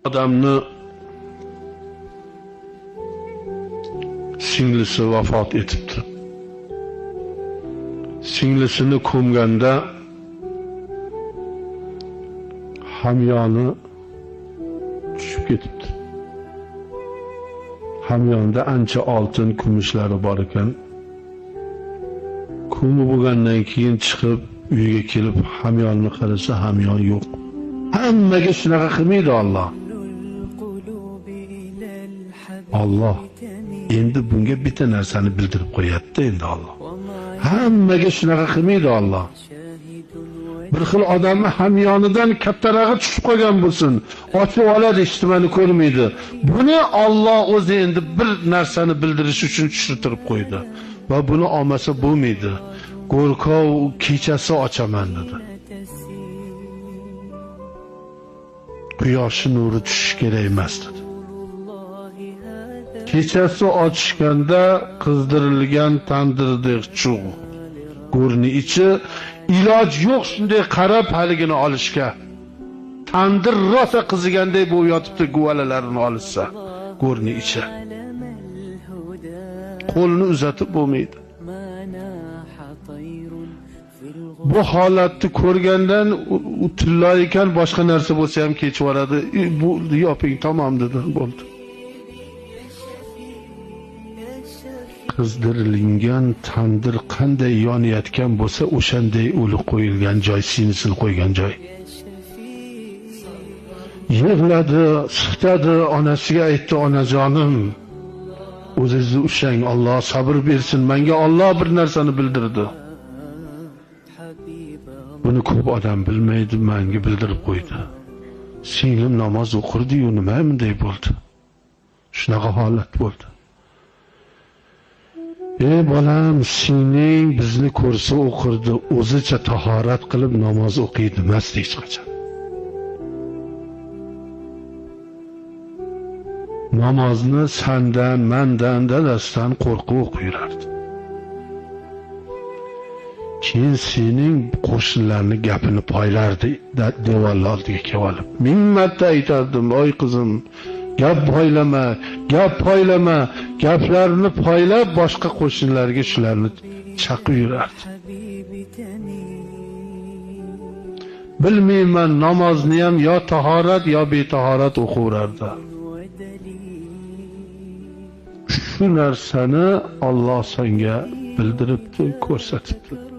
Odamni singlisi vafot etibdi. Singlisini ko'mganda hamyoni tushib ketibdi. Hamyonda ancha oltin, kumushlari bor ekan. Ko'mib bo'lgandan keyin chiqib uyga kelib hamyonni qarasa, hamyon yo'q. Hammaga shunaqa qilmaydi Alloh. Alloh endi bunga bitta narsani bildirib qo'yapti endi Alloh. Hammaga shunaqa qilmaydi Alloh. Bir xil odamni hamyonidan kattarog'i tushib qolgan bo'lsin, ochib oladi, hech nimani ko'rmaydi. Buni Alloh o'zi endi bir narsani bildirish uchun tushirtirib qo'ydi. Va buni olmasa bo'lmaydi. Go'rkov kechasi ochaman dedi. Quyoshning nuri tushishi kerak emas dedi. Kechasi ochishganda qizdirilgan tandirdek cho'g' go'rni ichi, iloj yo'q shunday qarab haligini olishga. Tandir rosa qiziganday bo'lib yotibdi, guvalalarini olishsa go'rni ichi. Qo'lni uzatib bo'lmaydi. Bu holatni ko'rgandan u tillo ekan, boshqa narsa bo'lsa ham kechib yuboradi. Bu yoping, tamom dedi, bo'ldi. Qizdirilgan tandir qanday yonayotgan bo'lsa, o'shanday o'lik qo'yilgan joy, sinisini qo'ygan joy. Yig'ladi, siqtadi, onasiga aytdi: "Onajonim, o'zingizni ushlang, Alloh sabr bersin, menga Alloh bir narsani bildirdi." Buni ko'p odam bilmaydi, menga bildirib qo'ydi. Singlim namoz o'qirdi-yu, nima bunday bo'ldi? Shunaqa holat bo'ldi. Ey bolam, singling bizni ko'rsa o'qirdi, o'zicha tahorat qilib namoz o'qiydi emas hech qachon. Namozni sandan, mandan, dadasidan qo'rqib o'qiyardi. Keyin sening qo'shnilarning gapini poylardi, devorlar oldiga kelib olib. 1000 marta aytardim: "Oy qizim, gap poylama, gap poylama." Gaplarni poylab boshqa qo'shnilarga shularni chaqib yurardi. Bilmayman, namozni ham yo tahorat yo betahorat o'qiverardi. Shu narsani Alloh senga bildiribdi, ko'rsatibdi.